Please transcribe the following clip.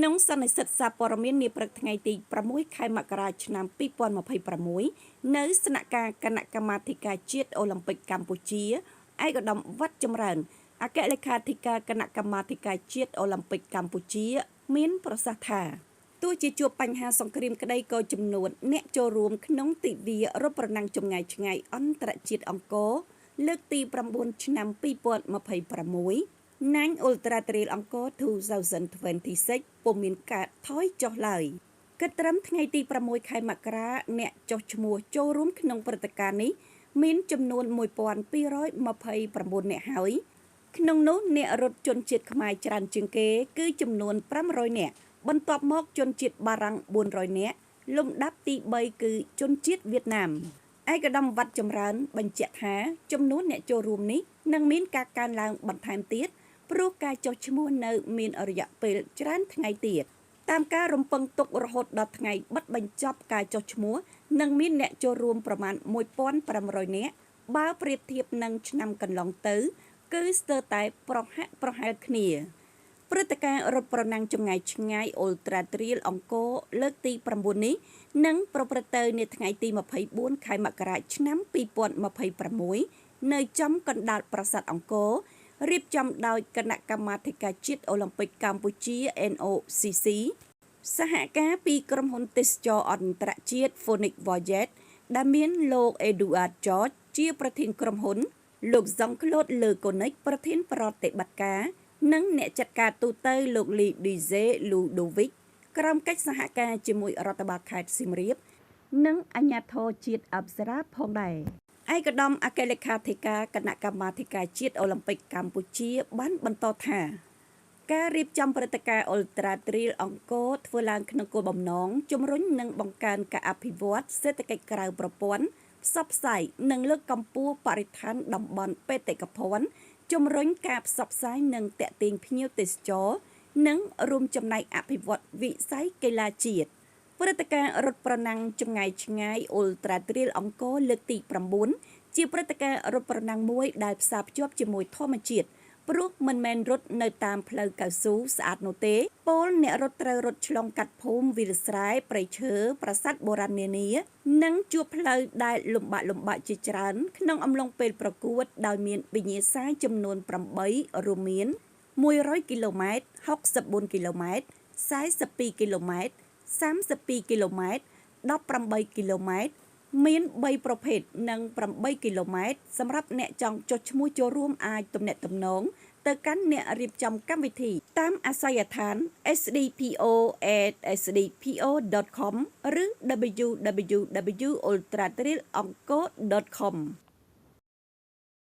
ក្នុងសន្និសីទសារព័ត៌មាននាព្រឹកថ្ងៃទី6ខែមករាឆ្នាំ2026នៅស្នាក់ការគណៈកម្មាធិការជាតិអូឡ িম্প ិកកម្ពុជាឯកឧត្តមវត្តចម្រើនអគ្គលេខាធិការគណៈកម្មាធិការជាតិអូឡ িম্প ិកកម្ពុជា មានប្រសាសន៍ថាទោះជាជួបបញ្ហាសង្គ្រាមក្តីក៏ចំនួនអ្នកចូលរួមក្នុងទិវារត់ប្រណាំងចម្ងាយឆ្ងាយអន្តរជាតិអង្គរលើកទី9ឆ្នាំ2026 Nine Ultra Trail អង្គរ2026ពុំមានការថយចុះឡើយគិតត្រឹមថ្ងៃទី6ខែមករាអ្នកចុះឈ្មោះចូលរួមក្នុងព្រឹត្តិការណ៍នេះមានចំនួន1229នាក់ហើយ ក្នុងនោះអ្នករត់ជនជាតិខ្មែរច្រើនជាងគេ គឺចំនួន500នាក់បន្ទាប់មកជនជាតិបារាំង400នាក់លំដាប់ទី3គឺជនជាតិវៀតណាមឯកឧត្តមវត្តចម្រើនបញ្ជាក់ថាចំនួនអ្នកចូលរួមនេះនឹងមានការកើនឡើងបន្ថែមទៀតព្រោះការចុះឈ្មោះនៅមានរយៈពេលច្រើនថ្ងៃទៀតតាមការរំពឹងទុករហូតដល់ថ្ងៃបិទបញ្ចប់ការចុះឈ្មោះនឹងមានអ្នកចូលរួមប្រមាណ1500នាក់បើប្រៀបធៀបនឹងឆ្នាំកន្លងទៅ គឺស្ទើរតែប្រហាក់ប្រហែលគ្នាព្រឹត្តិការណ៍រត់ប្រណាំងចម្ងាយឆ្ងាយ Ultra Trail អង្គរលើកទី9នេះនឹងប្រព្រឹត្តទៅនាថ្ងៃទី24ខែមករាឆ្នាំ2026នៅចំកណ្ដាលប្រាសាទអង្គររៀបចំដោយគណៈកម្មាធិការជាតិអូឡ িম্প ិកកម្ពុជា NOCC សហការពីក្រុមហ៊ុនទេសចរអន្តរជាតិ Phoenix Voyage ដែលមានលោក Edouard George ជាប្រធានក្រុមហ៊ុន លោក Jean Claude Le Conic ប្រធានប្រតិបត្តិការ និងអ្នកចាត់ការទូទៅលោក លីឌីសេ Ludovic ក្រោមកិច្ចសហការជាមួយរដ្ឋបាលខេត្តសៀមរាប និងអាជ្ញាធរជាតិអប្សរាផងដែរឯកឧត្តមអគ្គលេខាធិការគណៈកម្មាធិការជាតិអូឡ িম্প ិកកម្ពុជាបានបន្តថា ការរៀបចំព្រឹត្តិការណ៍ Ultra Trail អង្គរធ្វើឡើងក្នុងគោលបំណងជំរុញនិងបង្កើនការអភិវឌ្ឍសេដ្ឋកិច្ចក្រៅប្រព័ន្ធផ្សព្វផ្សាយនិងលើកកម្ពស់បរិស្ថានតំបន់បេតិកភណ្ឌជំរុញការផ្សព្វផ្សាយនិងទាក់ទាញភ្ញៀវទេសចរនិងរួមចំណែកអភិវឌ្ឍវិស័យកីឡាជាតិព្រឹត្តិការណ៍រត់ប្រណាំងចម្ងាយឆ្ងាយ Ultra Trail អង្គរលើកទី9ជាព្រឹត្តិការណ៍រត់ប្រណាំងមួយដែលផ្សារភ្ជាប់ជាមួយធម្មជាតិ ព្រោះមិនមែនរត់នៅតាមផ្លូវកៅស៊ូស្អាតនោះទេពោលអ្នករត់ត្រូវរត់ឆ្លងកាត់ភូមិវាលស្រែព្រៃឈើប្រាសាទបុរាណនានា និងជួបផ្លូវដែលលំបាកលំបាកជាច្រើន ក្នុងអំឡុងពេលប្រកួត ដោយមានវិញ្ញាសាចំនួន8រួមមាន100គីឡូម៉ែត្រ64គីឡូម៉ែត្រ42គីឡូម៉ែត្រ32គីឡូម៉ែត្រ18គីឡូម៉ែត្រមាន3ប្រភេទនិង8គីឡូម៉ែត្រសម្រាប់អ្នកចង់ចុះឈ្មោះចូលរួមអាចទំនាក់ទំនងទៅកាន់អ្នករៀបចំកម្មវិធី តាមអាសយដ្ឋាន sdpo@sdpo.com ឬ www.ultratrailangkor.com។